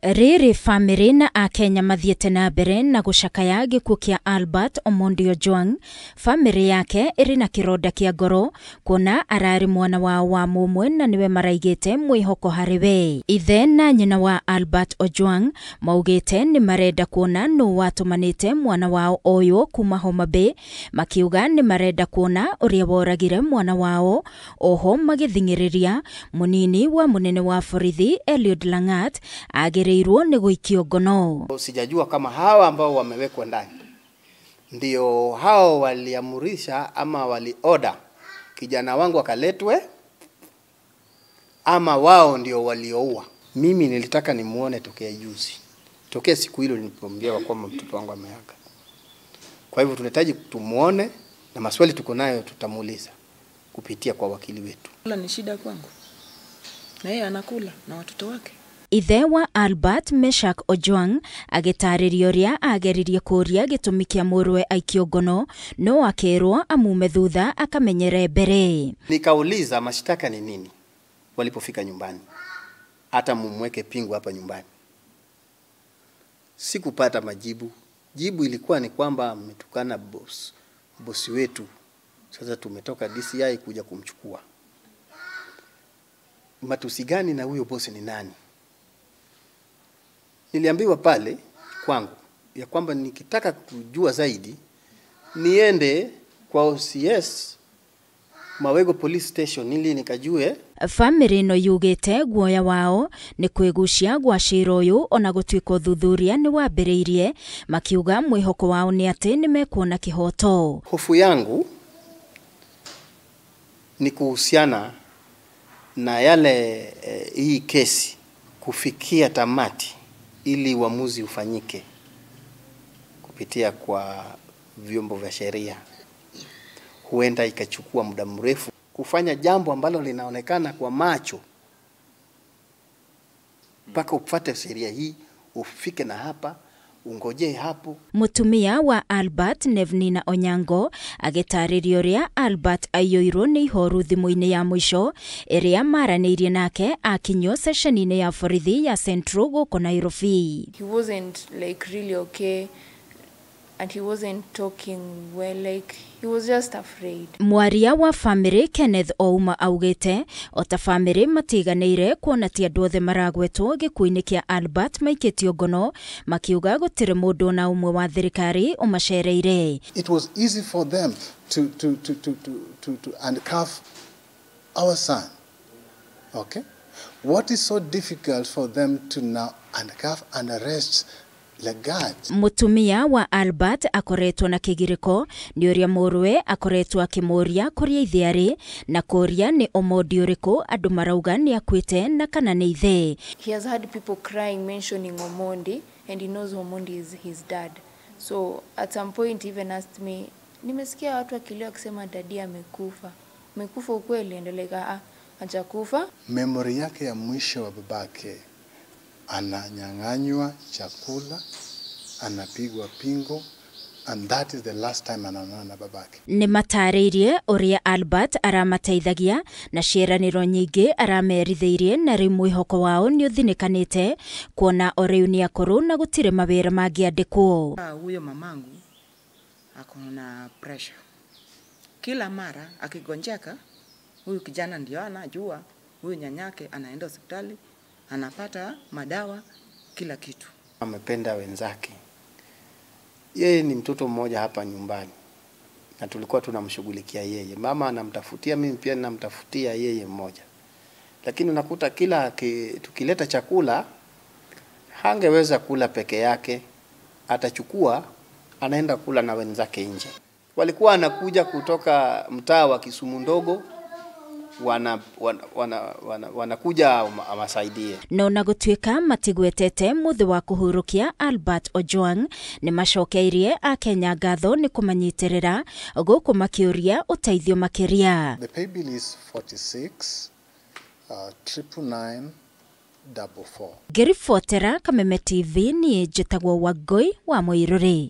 Rĩrĩ famĩrĩ na akenya mathiĩte na mbere na gũcakaya gĩkuũ kĩa Albert Omondi Ojwang. Famĩrĩ yake ĩrĩ na kĩronda kĩa ngoro kuona ararĩ mwana wao wa mũmwe na nĩwe maraigĩte mwĩhoko harĩ we. Ithe na nyina wa Albert Ojwang maugĩte nĩ marenda kuona nũ watũmanĩte mwana wao ũyũ kuma Homa Bay, makiuga nĩ marenda kuona ũrĩa woragire mwana wao. Oho magĩthing'ĩrĩria mũnini wa mũnene wa borithi Eliud Langat agĩrĩirwo nĩ gũikio ngono. Sijajua kama hawa ambao wamewekwa ndani ndio hao waliamurisha ama walioda kijana wangu akaletwe, ama wao ndio walioua. Mimi nilitaka nimuone tokea juzi, tokea siku hilo nilipomwambia kwamba mtoto wangu ameaga. Kwa hivyo tunahitaji tumuone, na maswali tuko nayo tutamuuliza kupitia kwa wakili wetu. Ni shida kwangu, na yeye anakula na watoto wake. Ithe wa Albert Meshak Ojwang agĩtarĩria ũrĩa ageririe kũũria gĩtũmi kĩa mũrũwe aikio ngono no akerwo amume thutha akamenyere mbere. Nikauliza mashtaka ni nini walipofika nyumbani, hata mumweke pingu hapa nyumbani. Sikupata majibu. Jibu ilikuwa ni kwamba ametukana bosi wetu, sasa tumetoka DCI kuja kumchukua. Matusi gani na huyo bosi ni nani? Niliambiwa pale kwangu ya kwamba nikitaka kujua zaidi niende kwa OCS Mawego Police Station ili nikajue. Famĩrĩ ĩno yugĩte guoya wao nĩ kwĩgucia gwa cira ũyũ ona gũtuĩka ũthuthuria nĩ wambĩrĩirie, makiuga mwĩhoko wao nĩ atĩ nĩ mekuona kĩhoto. Hofu yangu ni kuhusiana na yale hii kesi kufikia tamati ili uamuzi ufanyike kupitia kwa vyombo vya sheria. Huenda ikachukua muda mrefu kufanya jambo ambalo linaonekana kwa macho, mpaka ufuate sheria hii, ufike na hapa, ungoje hapo. Mutumia wa Albert Nevnina Onyango agĩtarĩria ũrĩa Albert aiyũirwo nĩ ihoru thimũ-inĩ ya mũico ĩrĩa maranĩirie nake akinyio ceceni-inĩ ya borithi ya Central gũkũ Nairobi. He wasn't like really okay and he wasn't talking well, like he was just afraid. Mwaria wa famĩrĩ Kenneth Ouma augĩte ota famĩrĩ matiganĩire kuona ti andũ othe maragwetwo gĩkuũ-inĩ kĩa Albert maikĩtio ngono, makiuga gũtirĩ mũndũ ona ũmwe wa thirikari ũmacereire. It was easy for them to handcuff our son. Okay? What is so difficult for them to now handcuff and arrest Lagat? Mutumia wa Albert akoretwo na kĩgirĩko nĩ ũrĩa mũrũwe akoretwo akĩmũria kũrĩa ithe arĩ na kũria nĩ Omondi ũrĩkũ andũ marauga nĩ akuĩte na kana nĩ ithe. He has had people crying mentioning Omondi and he knows Omondi is his dad. So at some point he even asked me, nimesikia watu wakilia wakisema daddy amekufa. Amekufa ukweli? And like hajakufa. Memory yake ya mwisho wa babake, ananyang'anywa chakula, anapigwa pingo, and that is the last time anaonana na babake. Nĩ matarĩirie ũrĩa Albert aramateithagia na ciĩranĩro nyingĩ aramerithĩirie, na rĩu mwĩhoko wao nĩ ũthinĩkanĩte kuona o rĩu nĩ akũrũ na gũtirĩ mawĩra mangĩandĩkwo. Huyo mamangu ako na pressure. Kila mara akigonjeka, huyu kijana ndio anajua, huyu nyanyake anaenda hospitali, anapata madawa, kila kitu. Amependa wenzake. Yeye ni mtoto mmoja hapa nyumbani na tulikuwa tunamshughulikia yeye. Mama anamtafutia, mimi pia ninamtafutia yeye mmoja. Lakini unakuta kila tukileta chakula hangeweza kula peke yake, atachukua anaenda kula na wenzake nje. Walikuwa anakuja kutoka mtaa wa Kisumu ndogo, wanakuja wasaidie. No na gũtuĩka matigwetete mũthĩ wa kũhurũkia Albert Ojwang nĩ macokeirie akenya ngatho nĩ kũmanyitĩrĩra gũkũ makĩũria ũteithio makĩria. The pay bill is 46 999 44. Ngĩribotera Kameme TV niĩ njĩtagwo Wangũi wa Mũirũrĩ.